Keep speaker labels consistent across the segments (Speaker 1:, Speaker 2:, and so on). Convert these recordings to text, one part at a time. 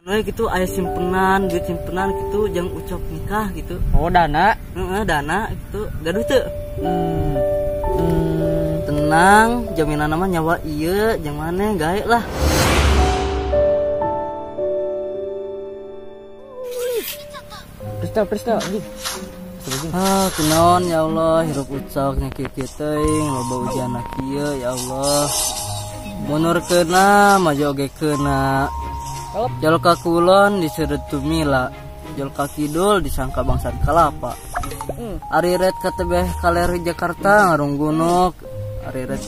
Speaker 1: We gitu aya simpenan, duit simpenan gitu jang Ucok nikah gitu.
Speaker 2: Oh, dana.
Speaker 1: Heeh, dana gitu. Gaduh teu? Tenang, jaminan mah nyawa ieu jang maneh gae lah.
Speaker 2: Freestyle, anjing.
Speaker 1: Ah, kunaon ya Allah, hirup Ucok nya kieu teuing, loba ujian kieu ya Allah. Mundur keuna, maju oge keuna. Jol ka kulon diseret tumila, jol ka kidul disangka bangsat kalapa. Ari ret ka tebeh kaler Jakarta ngarung gunung, ari ret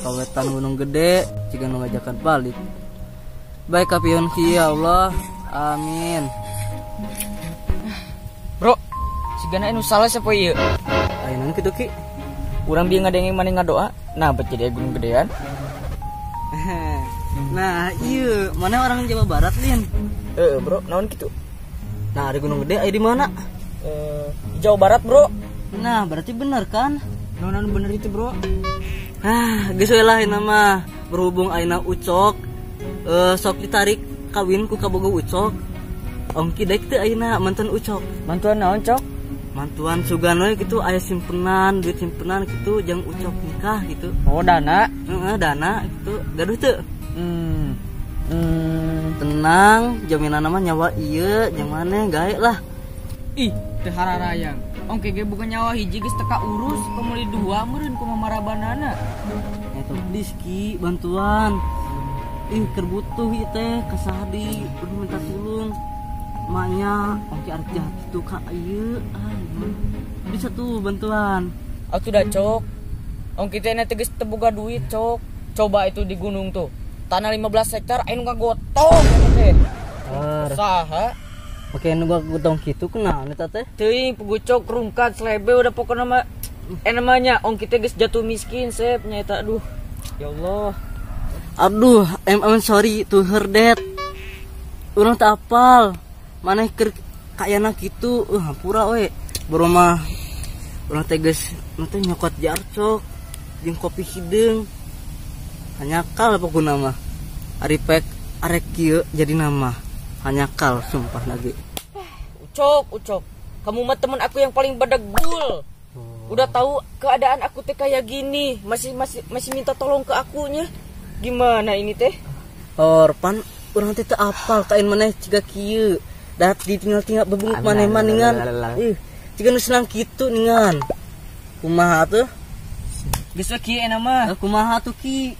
Speaker 1: kawetan Gunung Gede ciga nu ngajakan balik. Baik kapiun kieu ya Allah. Amin.
Speaker 2: Bro, sigana anu salah siapa ieu?
Speaker 1: Aya naon kitu Ki?
Speaker 2: Urang bieu ngadenge maneh ngadoa, nah bet jadi gunung gedean.
Speaker 1: Nah, iya, mana orang Jawa Barat, Lin?
Speaker 2: Bro, naon kitu?
Speaker 1: Nah, ada Gunung Gede aya di mana?
Speaker 2: Jawa Barat, Bro.
Speaker 1: Nah, berarti bener kan?
Speaker 2: Naon bener itu, Bro?
Speaker 1: Ah, geus we lah ayeuna mah. Berhubung ayeuna Ucok sok ditarik kawin ku kabogoh Ucok. Ongki daek teu ayeuna mantan Ucok.
Speaker 2: Mantuan naon, Cok?
Speaker 1: Mantuan sugan we gitu aya simpenan, duit simpenan gitu jang Ucok nikah gitu.
Speaker 2: Oh, dana.
Speaker 1: Heeh, dana gitu. Gaduh teu? Tenang, jaminan mah nyawa ieu jang maneh gae lah.
Speaker 2: Ih, teu hararayang. Ongke ge bukan nyawa hiji geus teu kaurus, pamuli dua meureun kumaha marabanana.
Speaker 1: Eta please Ki, bantuan. Ih, keur butuh ieu teh ka sahadi, kudu minta tulung. Maknya ongke arek jahat kitu ka ieu. Ah, bisa tuh bantuan.
Speaker 2: Atuh da, Cok. Ongke teh na teh geus teu boga duit, Cok. Coba itu di gunung tuh. Tanah 15 hektar anu ngagotong eta teh. Saha?
Speaker 1: Oke, nu gotong kitu kunaon eta teh?
Speaker 2: Teuing pugucok rungkat selebe udah pokona mah namanya ongki teh geus jatuh miskin sep nya eta aduh. Ya Allah.
Speaker 1: Aduh, I'm sorry to hear that. Urang teu apal. Maneh keur kayana kitu, hampura we. Boro mah urang teh geus teh nyokot jarcok jeung kopi hideung. Hanyakal pokona mah. Ari pek arek kieu jadi nama. Hanyakal sumpah lagi.
Speaker 2: Ucok, Ucok. Kamu mah teman aku yang paling bedegul. Udah tahu keadaan aku teh kayak gini, masih minta tolong ke akunya. Gimana ini teh?
Speaker 1: Horpan urang teh teu apal kain maneh ciga kieu. Da ditinggal-tinggal bebunguk maneh mah ningan. Ih, ciga nu senang kitu ningan. Kumaha tuh?
Speaker 2: Geus we kieu eta mah.
Speaker 1: Kumaha tuh Ki?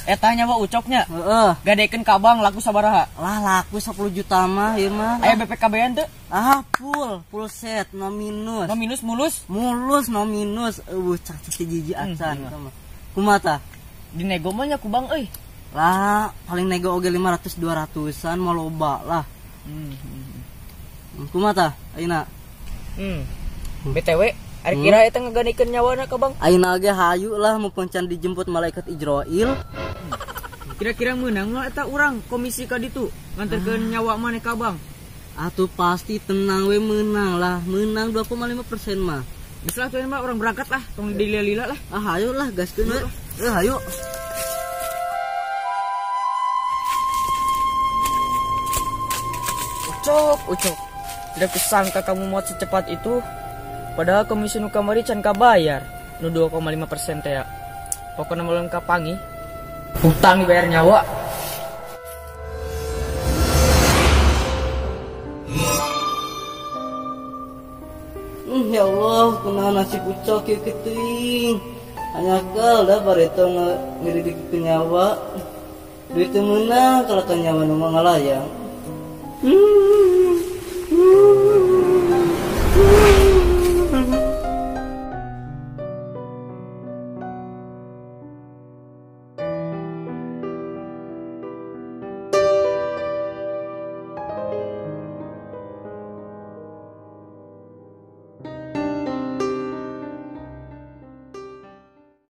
Speaker 2: Eta nyawa Ucoknya.
Speaker 1: Heeh.
Speaker 2: Gadekeun ka bank laku sabaraha?
Speaker 1: Lah laku 10 juta mah ieu mah.
Speaker 2: Aya BPKB-an teu?
Speaker 1: Ah, full set, no minus.
Speaker 2: No minus mulus?
Speaker 1: Mulus no minus. Eueuh cacing jiji acan eta mah. Kumaha tah?
Speaker 2: Dinego mah nya ku bank euy.
Speaker 1: Lah, paling nego oge 500 200-an mah loba lah. Kumaha tah ayeuna?
Speaker 2: BTW ari kira eta ngaganikeun nyawana ka bank?
Speaker 1: Ayeuna ge hayu lah mumpung can dijemput malaikat Ijrail.
Speaker 2: Kira-kira meunang moal eta urang komisi ka ditu nganterkeun nyawa maneh ka bank?
Speaker 1: Atuh pasti tenang we meunang lah, meunang 2,5% mah.
Speaker 2: Geus lah tuh mah urang berangkat lah, tong dilila-lila lah.
Speaker 1: Ah hayu lah gaskeun we. Hayu.
Speaker 2: Ucok, Ucok. Tidak kusangka kamu mau secepat itu. Padahal komisi nu kamari can kabayar nu 2,5% teh ya. Pokona meuleun kapangi. Hutang dibayar nyawa.
Speaker 1: Ya Allah, kunaon nasib Ucok kieu teuing. Hanyakal da bareto ngiridik ke nyawa. Duit teu meunang kalau nyawa nu ngalayang.